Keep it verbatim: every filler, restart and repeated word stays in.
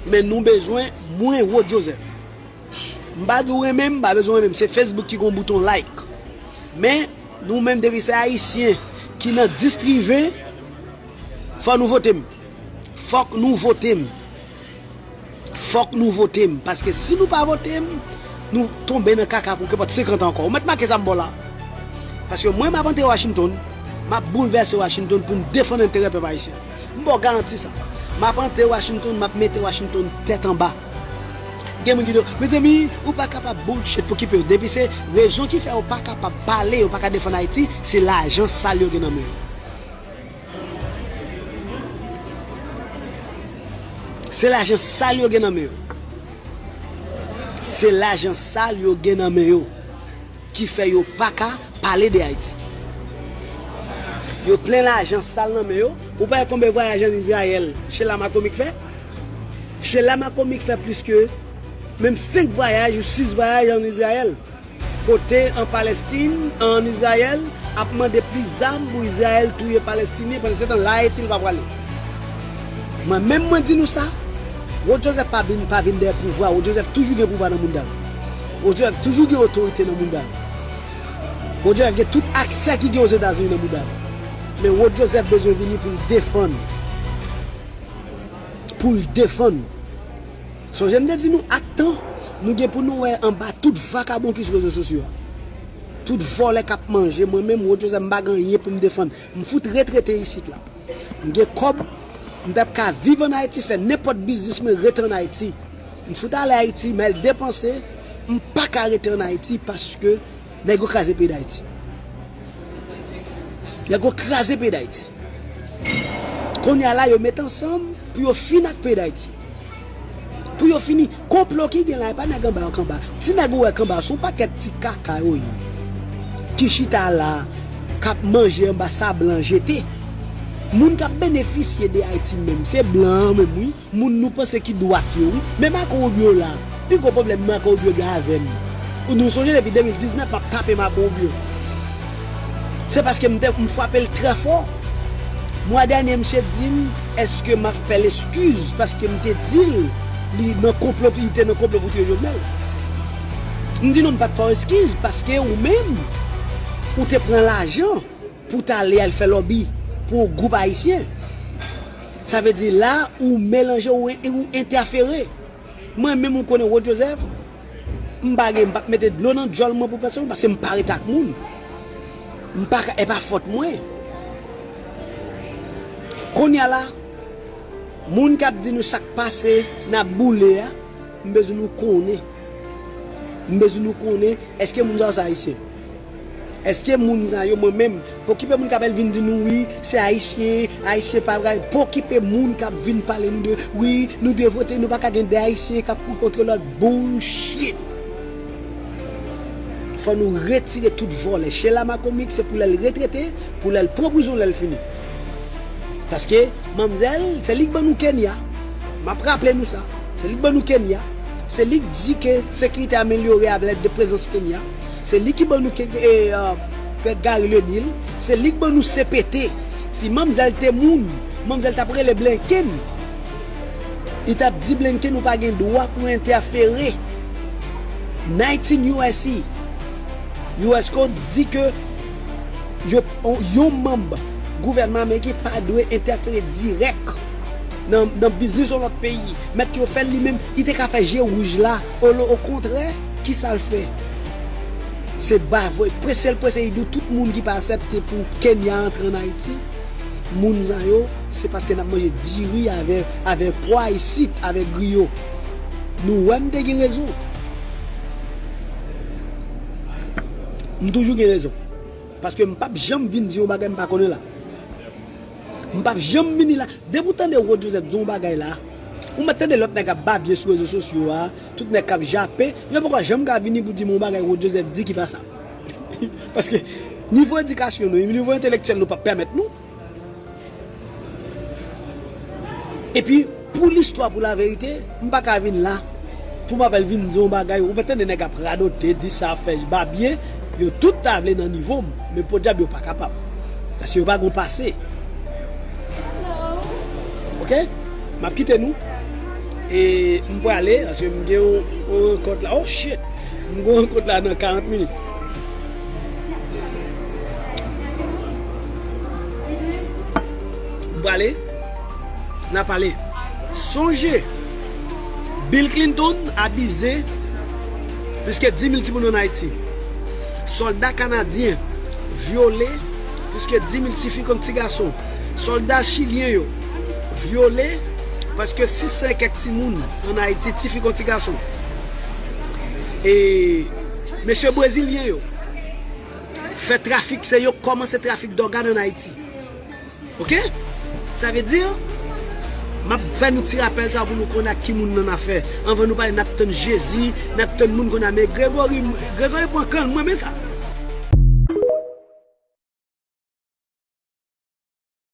Men nou bezwen mwen, Rod Joseph. M pa di w renmen m, m pa bezwen renmen m. Se Facebook ki gon bouton like. Men nou menm, depi se Ayisyen ki nan dis rive, fò nou vote m. Fòk nou vote m. Fòk nou vote m. Paske si nou pa vote m, nou tonbe nan kaka pou kenpòt senkant an ankò. Ou mèt make sa m ba w la. Paske mwen, m ap antre Washington, m ap boulvèse Washington pou m defann enterè pèp ayisyen. M ba w garanti sa. M ap antre Washington, m ap mete Washington tèt anba. Gen moun ki di, "Mezanmi, ou pa kapab bullshit pou kipe yo." Depi se rezon ki fè yo pa kapab pale, yo pa ka defann Ayiti, se lajan sal yo gen nan men yo. Se lajan sal yo gen nan men yo. Se lajan sal yo gen nan men yo ki fè yo pa ka pale de Ayiti. Yo plen lajan sal nan men yo. Ou pa wè konbyen vwayaj ann Izrayèl Sheila McCormick fè? Sheila McCormick fè plis ke menm senk vwayaj ou sis vwayaj ann Izrayèl. Kote an Palestin, ann Izrayèl, ap mande plis zam pou Izrayèl touye Palestinyen, pandan se tan la Ayiti li pa prale. Mwen menm mwen di nou sa, Rod Joseph pa vin, pa vin dèyè pouvwa, Rod Joseph toujou gen pouvwa nan mouda l. Rod Joseph toujou gen otorite nan mouda l. Rod Joseph gen tout aksè ki gen Ozetazini nan mouda l. Men Rod Joseph bezwen vini pou l defann. Pou l defann. Sonje m te di nou ak tan, nou gen pou nou wè anba tout vakabon ki sou rezo sosyo a. Tout vòlè k ap manje, mwen menm, Rod Joseph, m pa gen anyen pou m defann. M fout retrete isit la. M gen kòb, m t ap ka viv ann Ayiti, fè nenpòt biznis mwen, rete ann Ayiti. M fout ale Ayiti, m al depanse, m pa ka rete ann Ayiti paske nèg yo kraze peyi Dayiti. Nèg yo kraze peyi Dayiti. Kounye a la, yo met ansanm pou yo fin ak peyi Dayiti. Pou yo fini. Konplo ki gen la, e pa nèg anba yo k anba. Ti nèg ou wè k anba, se yon pakèt ti kaka yo ye. Ki chita la, k ap manje anba sa blan jete. Moun k ap benefisye de Ayiti menm, se blan an menm, wi. Moun nou panse ki dwat yo, wi. Men Marco Rubio la, pi gwo pwoblèm Marco Rubio gen avè m. Ou nou sonje depi de mil diznèf m ap tape Marco Rubio. Se paske m te, m frape l trè fò. Mwa dènye, misye di m, èske m ap fè l eskiz paske m te di l li nan konplo, li te nan konplo pou touye Jovenel. M di non, m pa t fè w eskiz paske ou menm, ou te pran lajan pou w t ale al fè lòbi pou yon gwoup ayisyen. Sa vle di la, ou melanje, ou, ou entèfere. Mwen menm, ou konnen, Rod Joseph, m pa gen, m p ap mete dlo nan djòl mwen pou pèsonn, paske m pa rete ak moun. M pa ka, e pa fòt mwen. Kounye a la, moun k ap di nou sa k pase, n ap boule a, m bezwen nou konnen. M bezwen nou konnen, èske moun sa yo se ayisyen? Èske moun sa yo, mwen menm, pokipe moun k ap vin di nou, wi, se ayisyen, ayisyen pa vre, pokipe moun k ap vin pale nou de, wi, nou dwe vote, nou pa ka gen de ayisyen k ap kouri kont lòt, bullshit. Fò nou retire tout vòlè. Sheila McCormick, se pou lè l retrete, pou lè l pran prizon lè l fini. Paske manmzèl, se li k ban nou Kenya. M ap raple nou sa. Se li k ban nou Kenya. Se li k di ke sekirite amelyore avèk lèd de prezans Kenya. Se li ki ban nou ke, e, e, Gary Lenil. Se li k ban nou C P T. Si manmzèl te moun, manmzèl t ap rele Blinken. Li t ap di Blinken ou pa gen dwa pou entèfere. Nineteen U S C. U S Code di ke yo, yon manm gouvènman ameriken pa dwe entèfere dirèk nan, nan biznis yon lòt peyi. Mèt yo fè l li menm, li te ka fè je wouj la. O, okontrè, kisa l fè? Se bavoye, prese l prese, li di tout moun ki pa aksepte pou Kenya antre ann Ayiti, moun sa yo, se paske n ap manje diri avè, avè pwa isit, avè griyo. Nou wè m te gen rezon. M toujou gen rezon. Paske m p ap janm vin di yon bagay m pa konnen la. M p ap janm vini la. Depi w tande Rod Joseph di yon bagay la, ou mèt tande lòt nèg ap babye sou rezo sosyo a, tout nèg k ap jape, yo poko janm ka vini pou di m yon bagay Rod Joseph di ki pa sa. Paske nivo edikasyon nou, nivo entelektyèl nou p ap pèmèt nou. Epi, pou listwa, pou laverite, m pa ka vin la pou m ap al vin di yon bagay. Ou pa tande nèg ap radote, di sa, fè babye, yo tout ta vle nan nivo m, men podyab yo pa kapab. Paske yo pa gon pase. Oke? M ap kite nou. E m prale, paske m gen yon, yon rankont la. Oh shit! M gen yon rankont la nan karant minit. M prale, n a pale. Sonje, Bill Clinton abize plis ke dis mil timoun ann Ayiti. Sòlda kanadyen vyole plis ke dis mil tifi kòm ti gason. Sòlda chilyen yo vyole prèske sis san e kèk timoun ann Ayiti, tifi kòm ti gason. E mesye brezilyen yo fè trafik, se yo kòmanse trafik dògad ann Ayiti. Oke? Sa vle di, m ap fè nou ti rapèl sa pou nou konnen ak ki moun nan n afè. Anvan nou pale, n ap tann Jezi, n ap tann moun konn ame Gregory. Gregory pran kann, mwen men sa.